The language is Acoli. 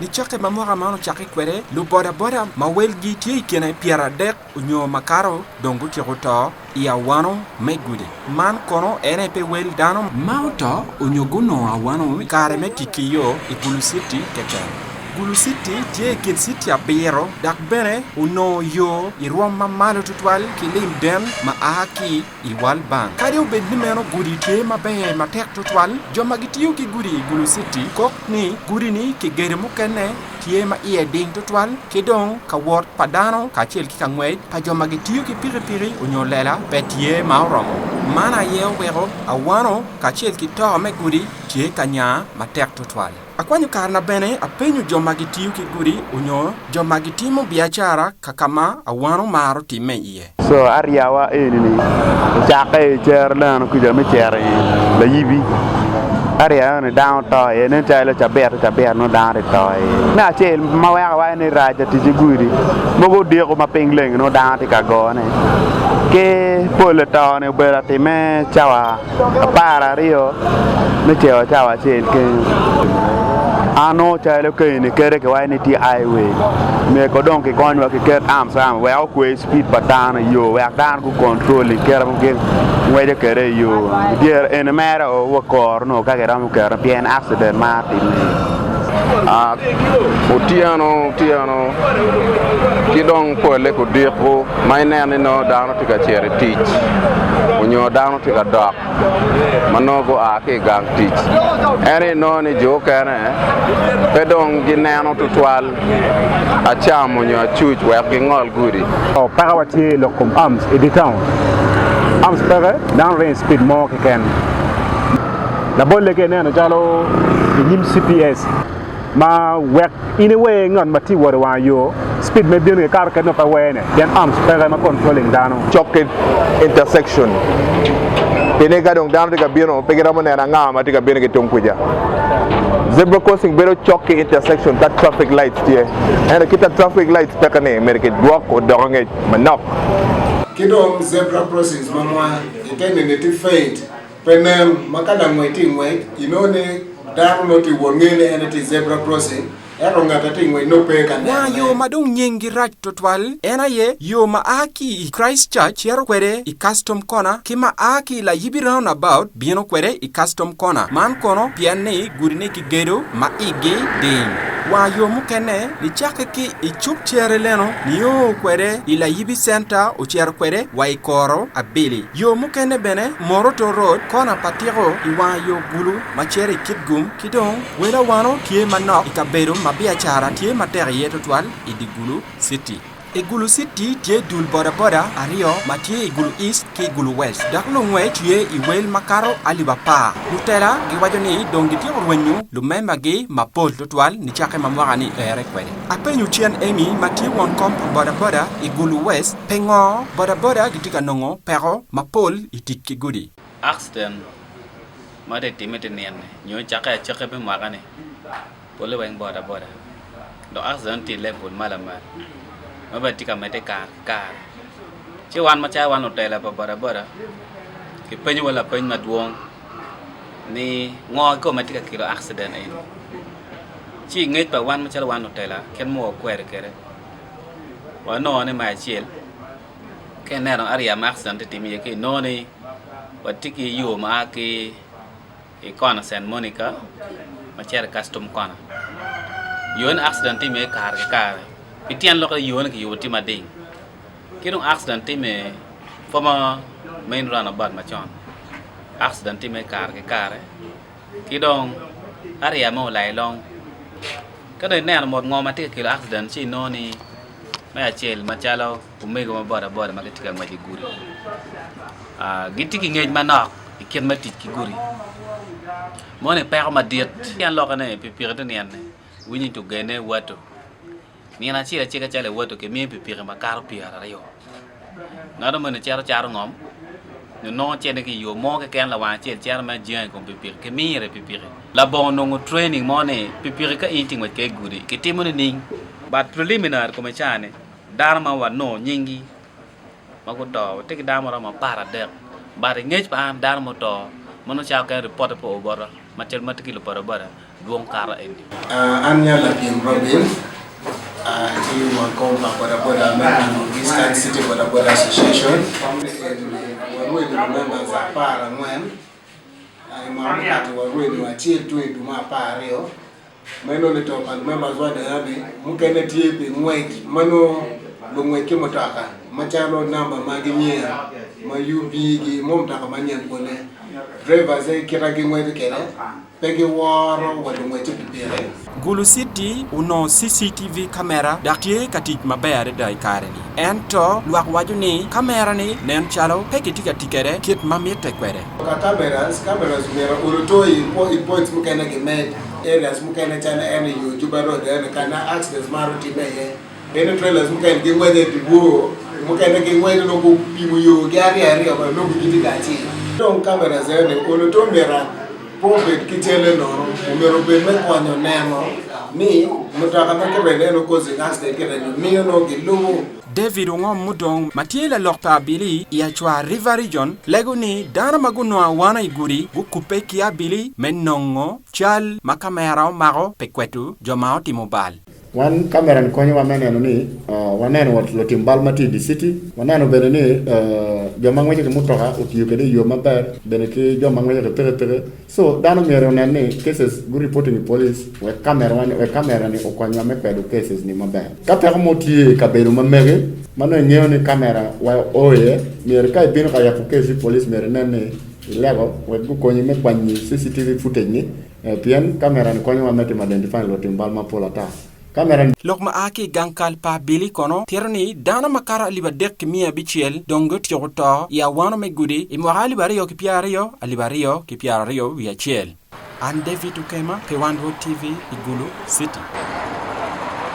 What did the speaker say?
Nicakke ma mwaka man ocakke kwede, lubodaboda ma welgi tye i kine 30 onyo makato dong gutyeko to i awano me gudi. Man kono en aye pe wel dano ma oto onyo gunongo awano i kare me tic ki yo i Gulu City keken. Gulu City tye i kin citi abiro dok bene onongo yo i rwom ma malo tutwal ki lim den ma a ki i World Bank. Kadi obed ni meno gudi tye maber matek tutwal, jo ma gitiyo ki gudi i Gulu City kok ni gudi-ni kigedo mukene tye ma iye ding tutwal ki dong ka wot pa dano kacel ki ka ngwec pa jo ma gitiyo ki pikipiki onyo lela pe tye ma oromo. Man aye oweko awano kacel ki to me gudi tye ka nya matek tutwal. Akwanyo karena bene apenyo jo ma gitiyo ki gudi onyo jo ma gitimo biacara ka ka ma awano maro timme iye. Co aryawa eni-ni ocakke i cer leno kica me cito i layibi. Arya eni dano oto iye nen calo cabit ki cabit nongo dano tye to iye. Me acel ma weko awaco ni rac tic ki gudi mogo odiko ma piny leng nongo dano tye ka gone ki pole to-ni obedo atime cawa 12 me cito cawa acel kenyo. An nongo calo keni kede kiwaco ni tye highway myero dong kikonywa kiket arms arms wek okwe speed pa dano i yo wek dano gu control i kite ma gin ngweco kwede i yo dyere eni mere wa koro nongo ka kiromo keto pien accident mar timme. Otyeno otyeno ki dong pole kudiko ma ineno ni nongo dano tye ka cito i tic onyo dano tye ka dok ma nongo gua ki i gang tic ento inongo ni jo okene pe dong gineno tutwal acam onyo acuc wek gingol gudi. Peko wa tye i lok kom arms i dye taun. Arms peke, dano ringo i cipid mo keken. Labolle ka ineno calo i nyim CPS ma wek in iwer ngat ma tye wot i wang yo, speed ma ibino ikato kwede nongo pe wene pien arms peke ma controlling dano. Cok ki intersection pien ka dong dano tye ka bino pe giromo neno anga ma tye ka bino ki tung kuca. Zebra crossing bedo cok ki intersection ka traffic lights tye ento kit ma traffic lights peke ni myero kidwok odok angec manok. Ki dong zebra crossings ma mwa ite nini tye faint Pe nen ma ka langwec tye i ngwec, inongo ni dano nongo tye i wot ngeyo ni en etye i zebra crossing, ento ngat a tye i ngwec nongo pe ka Wang nenone. yo ma dong nyinggi rac twatwal en aye yo ma a ki i Christchurch cito kwede i Custom Corner ki ma a ki i Layibi Roundabout bino kwede i Custom Corner. Man kono pien ni gudine kigedo ma igi ding. Wang yo mukene nicakke ki i cuk cere leno nio kwede i Layibi Center ocito kwede wa i Koro Abili. Yo mukene bene, Moroto Road, kona pa tiko i wanga yo Gulu ma cito i Kitgum ki dong wel awano tye manok i kabedo ma biacara tye matek iye tutwal i dye Gulu City. I Gulu City tye dul bodaboda aryo ma tye i Gulu East ki i Gulu West dok lungwec tye i wel makato alip apar. Lutela giwaco ni dong gityeko rwenyo lumembagi mapol tutwal nicakke ma mwaka-ni ere kwede. Apenyo cen Amy ma tye won kom pa bodaboda i Gulu West pingo bodaboda gitye ka nongo peko mapol i tic ki gudi. Accident ma tye ka timme ite nino-ni nyo cakke acakki me mwaka-ni polle weng bodaboda dok accident tye i level ma lamal ma bene tye ka medde kare ki kare ci wan macalo wan lutela pa bodaboda kipenyowa lapeny madwong ni ngo kikome ma tye ka kelo accident eni ci i ngec pa wan macalo wan lutela kit ma wakwero kwede wanongo ni me acel ka ineno area ma accident tye ka timme iye ki inongo ni watye ki yo ma a ki i kona Cent Monica ma cito i Custom kona yo ni accident timme iye kare ki kare pi tyen lok ni yo ni kiyubo tye mading ki dong accident timme i former main roundabout macon accident timme kare ki kare ki dong area me olai long ka dong ineno mot ngo ma tye ka kelo accident ci inongo ni me acel macalo omego ma boda boda ma gitye ka ngwec i gudi gitye ki ngec manok i kit me tic ki gudi moni peko madit tyen lokke ni pikipiki te nino-ni winyo ni ogene wato nino acel acel ka calo iwoto kimiyo pikipiki makato pyeraryo ngat moni cito cato ngom nyo nongo cente ki i yo mo keken lawang acel cito mere jenge i kom pikipiki kimire pikipiki labongo nongo training mo ni pikipiki ka in itye ka ngwec kwede i gudi kitimo nining but preliminary kome ca-ni dano ma wanongo nyinggi ma guto watye ki dano maromo 13 but i ngec pa an dano muto ma nongo cawa kene ripotte pe oo bota ma cal ma tye ki lubodaboda. dwong kato eni. An nya Lapyem Robin, atye won kom pa boda boda me Gulu Eastern City Boda Boda Association. Warwenyo members 14, i mwaka mukato warwenyo acel tung i dwe me 12. Meno ni to pa lumembers wa dong ni mukene tye pi ngwec ma nongo lungwec ki mutoka macalo namba ma ginyen ma UB gi mo mutoka manyen pole drivers aye kita gingweco kwede pe giworo wa lungwec ki pikipiki. Gulu City onongo CCTV kamera dok tye ka tic maber adada i kare-ni. Ento lwak waco ni kamera-ni nen calo pe kitye ka tic kwede kit ma mitte kwede. Ka cameras, cameras myero oluto i i points mukene gimed areas mukene calo en i yo Juba road eni ka na accidents maro time iye pien trailers mukene gingweco i dyewor mukene gingweco nongo gupimo yo gi aryo aryo bene nongo gitye kacel. Dong cameras eni oluto myero pe obed ki celle nono omyero obed me konyo neno ni mutoka ma kirenyo eno causing accident kirenyo miyo nongo gilubo. David Ongom mudong ma tye lalok pa abili i Achwa River Region lego ni dano ma gunongo awana i gudi gukubbe ki abili me nongo cal ma kamera omako pi kweto jo ma otimo bal. Wan kamera ni konyowa me neno ni waneno wa lutim bal ma tye i dye citi, waneno bene ni jo ma ngweco ki mutoka otiyo kwede i yo maber bene ki jo ma ngweco ki pikipiki. So dano myero onen ni cases gu reporting i police wek kamera wa wek kamera ni okonywa me kwedo cases ni maber. Ka peko mo tye i kabedo ma megi ma nongo ingeyo ni kamera wa o iye, myero ka ibino ka yabo case i police myero inen ni ilego wek gukonyi me kwanyi CCTV footage ni pien kamera ni konyowa me timo identifying lutim bal mapol ata. Kamera ni. Lok ma a ki i gang kal pa abili kono tito ni dano makato 3500 dong gutyeko to i awano me gudi i mwaka 2020, 2021. An David Okema pi One Road TV i Gulu City.